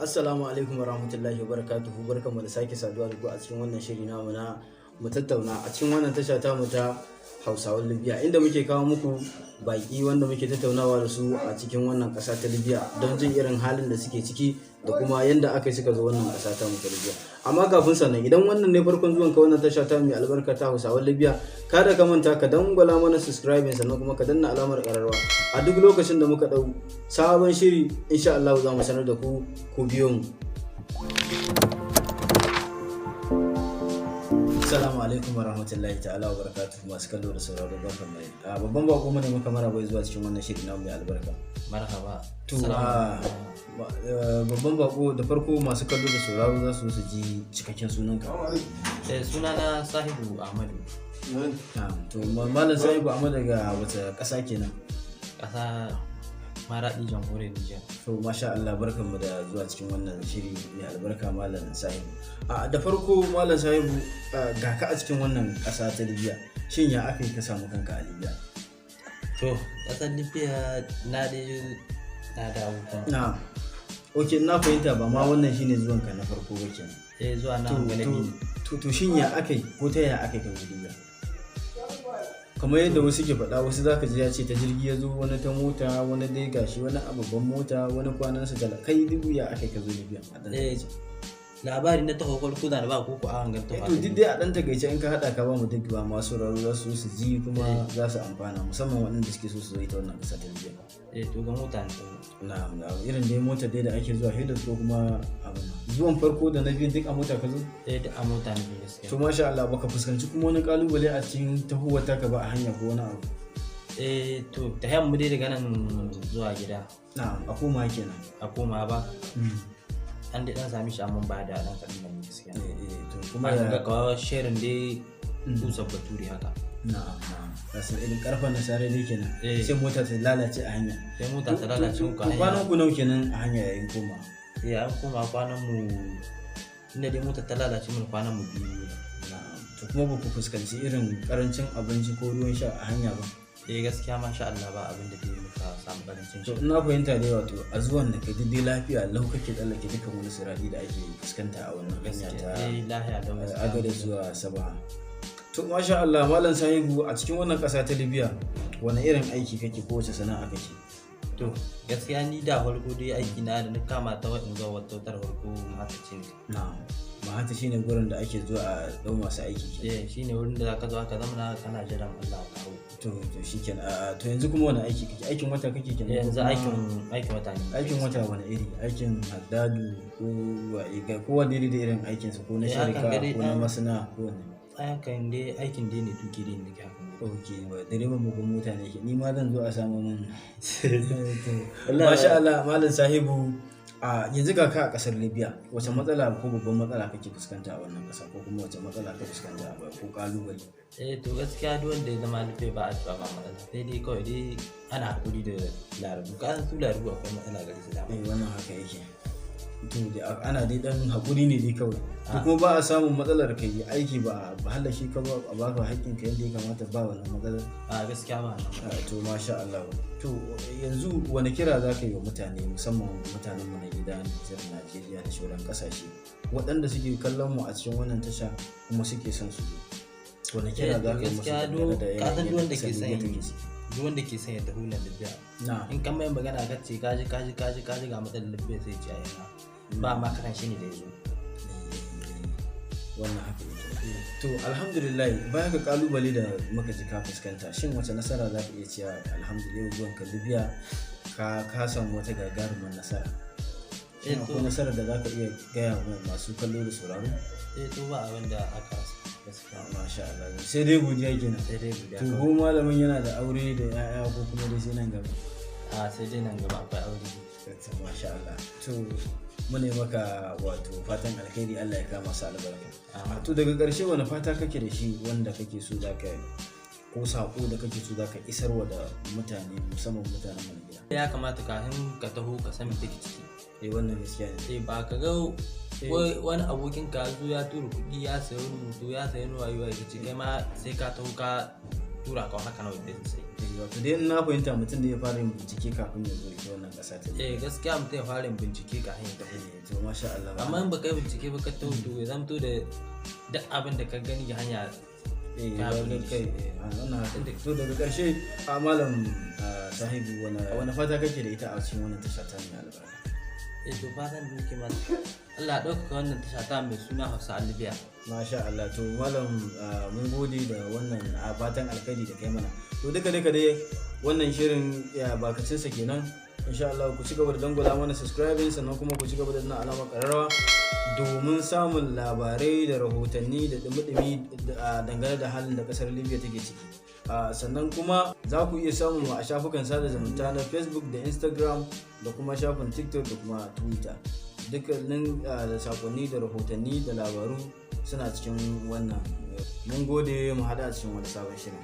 Assalamu alaikum warahmatullahi wabarakatuhu. Barkanmu da sake saduwa da ku a cikin wannan shiri namu na mu tattauna a cikin wannan tasha ta mu ta Hausawan Libya, inda muke kawo muku baki wanda muke tattaunawa da su a cikin wannan ƙasa ta Libya don jin irin halin da suke ciki da kuma yanda aka yi suka zo wannan ƙasa ta mu ta Libya. Amma kafin sannan, idan wannan ne farkon zuwan ka wannan tasha ta mai albarka ta Hausawan Libya, kada ka manta ka dangwala mana subscribing, sannan kuma ka danna alamar ƙararrawa. A duk lokacin da muka ɗau sabon shiri, insha Allah za mu sanar da ku. Ku biyo mu. Assalamu alaikum wa rahmatullahi ta'ala wa barakatuhu. Masu kallo da sauraro, barkan mai a babban bako mu ne muka maraba zuwa cikin wannan shiri namu mai albarka. Marhaba. To, babban bako, da farko masu kallo da sauraro za su su ji cikakken sunanka. Eh, sunana Sahibu Ahmadu. To, Malam Sahibu Ahmadu, daga wace ƙasa kenan? Ƙasa Maraɗi, Jamhuriyar Nijar. To, masha Allah, barkanmu da zuwa cikin wannan shiri mai albarka, Malam Sahibu. A da farko, Malam Sahibu, ga ka a cikin wannan ƙasa ta Libya. Shin ya aka yi ka samu kanka a Libya? To, ƙasar Libya na dai na dawo kuma. Na. Ok, na fahimta, ba ma wannan shine zuwanka na farko ba kenan. Eh, zuwa na gane. To, shin ya aka yi ko ta ya aka yi ka zo Libya? Kamar yadda wasu ke faɗa, wasu zaka ji ya ce ta jirgi ya zo, wani ta mota, wani dai gashi, wani a babban mota, wani kwanansa tala. Kai duk ya aka yi ka zo Libya? A ɗan Eh, takaice. Labari na taho farko da ba ko a hangar Eh, taho. to, duk dai a ɗan takaice in ka haɗa ka ba mu, duk ba masu sauraro za su su ji kuma za su amfana, musamman waɗanda suke so su zo ita wannan ƙasa ta Libya. Eh, to, ga mota ne taho. Na irin dai mota dai da ake zuwa Hilos ko kuma abin nan. Zuwan farko da na biyu duk a mota ka zo? Eh, duk a mota ne gaskiya. To, masha Allah, baka fuskanci kuma wani kalubale a cikin tahowar taka ba a hanya ko wani abu? Eh, to, ta mu dai daga nan zuwa gida. Na a koma kenan. A koma ba. An dai dan sami shi, amma ba da dan kaɗan ne gaskiya. Eh, to kuma kuma ya ga kawo shirin dai kusa Baturi haka. Na'am, kasan irin karfan nasara dai kenan. Eh. Sai mota ta lalace a hanya. Sai mota ta lalace muku a To, hanya. kwanan ku nawa kenan a hanya yayin koma? Eh, an koma kwanan mu, inda dai mota ta lalace mun, kwanan mu 2. Na'am, to kuma ba ku fuskanci irin karancin abinci ko ruwan sha a hanya ba? Eh, gaskiya masha Allah, ba abin da dai muka samu karancin To, shi. ina fahimta dai, wato a zuwan da kai duk dai lafiya lau kake tsallake dukkan wani sirari da ake fuskanta a wannan hanya ta Eh, lafiya da gaskiya. Agada zuwa Sabaha. To, masha Allah, Malam Sahibu, a cikin wannan ƙasa ta Libya wani irin aiki kake ko wace sana'a kake? To, gaskiya ni da farko dai aiki na da na kama ta wa'in zuwa wata wutar farko mata ce ne. Na'am, mahata shine gurin da ake zuwa a dau masu aiki kenan. Eh, shine wurin da zaka zo aka zamana kana jiran Allah ya kawo. To, shikenan. To, yanzu kuma wani aiki kake? Aikin wata kake kenan ko Yanzu kuma- aikin wata ne. Aikin wata wani iri? Aikin haddadu ko ko wanne ne da irin aikinsa, ko na Eh, hakan sharika ga dai ko na masana ko wanne? Hakan dai aikin dai ne, tuki dai ne hakan. Ok, ba direban babban mota ne ke. Ni ma zan zo a samu mun. Wallahi. Masha Allah, Malam Sahibu, a yanzu ga ka a kasar Libya, wace matsala ko babban matsala kake fuskanta a wannan kasa, ko kuma wace matsala ka fuskanta a baya ko kalubale? Eh, to, gaskiya duk wanda ya zama Libya ba a cewa ba matsala, sai dai kawai dai ana hakuri da larabu. Ka san su larabu akwai matsala gare su dama. Eh, wannan haka yake. To, da ana dai dan hakuri ne dai kawai. To, kuma ba a samun matsalar kai aiki ba a halashe ka ba, a baka haƙƙin ka yadda ya kamata, ba wannan matsalar? A gaskiya ba nan. To, masha Allah. To, yanzu wani kira za ka yi wa mutane, musamman mutanen mu na gida Nijar, Najeriya da sauran kasashe, waɗanda suke kallon mu a cikin wannan tasha kuma suke son su zo? Wani kira Eh, za ka yi musu gaskiya dangane da ka san yanayin duk wanda yadda ke ƙasar son Libya take ciki? Duk wanda ke son ya tafi nan Libya, Na. in kan mai magana ka ce kaji kaji kaji kaji ga matsalar Libya, sai ce ai na ba ma karan shi ne da yazo. Wannan haka yake. To, alhamdulillah, baya ga kalubale da muka ji ka fuskanta, shin wace nasara za ka iya cewa alhamdulillah, zuwan ka Libya ka samu wata gagarumar nasara? Shin Eh, to- akwai nasarar da za ka iya gaya wa masu kallo da sauraro? Eh, to, ba abin da aka rasa gaskiya. Masha Allah, sai dai godiya kenan. Sai dai godiya To, kawai. ko malamin yana da aure da 'ya'ya ko kuma dai sai nan gaba? A, sai dai nan gaba, akwai aure. To, masha Allah. To, muna yi maka wato fatan alkhairi, Allah ya kama su albarka. Amin. To, daga ƙarshe wani fata kake da shi wanda kake so zaka ko saƙo da kake so zaka isarwa da mutane, musamman mutanen mu na gida? Ya kamata kafin ka taho ka san me take ciki. Eh, wannan gaskiya ne. Eh, ba ka ga wai wani abokin ka zo ya tura kuɗi, ya sayi wani moto, ya sayi wani wayo, ya ce kai ma sai ka taho ka tura ka haka na wadda sai. Eh, wato dai in na fahimta, mutum da ya fara yin bincike kafin ya zo ita wannan ƙasa ta Eh, gaskiya mutum ya fara yin bincike kafin ya taho. Eh, to To masha Allah. Amma in baka yi bincike ba ka taho, to ya zamto da duk abin da ka gani ga hanya ka ba haƙuri. Kai, wannan haka. To daga karshe, a malam Sahibu, wani fata kake da ita a cikin wannan tasha ta mai albarka? Eh, to fatan da muke masa, Allah ya ɗaukaka wannan tasha ta mai suna Hausa Libya. Masha Allah. To malam, mun gode da wannan fatan alkhairi da kai mana. To duka duka dai wannan shirin ya bakacinsa kenan. Insha Allah ku ci gaba da dangwala mana subscribing, sannan kuma ku ci gaba da danna alamar kararrawa domin samun labarai da rahotanni da dumi-dumi dangane da halin da kasar Libya take ciki. Sannan kuma za ku iya samun mu a shafukan sada zumunta na Facebook da Instagram da kuma shafin TikTok da kuma Twitter. Dukkanin da sakonni da rahotanni da labaru suna cikin wannan. Mun gode, mu hada a cikin wani sabon shirin.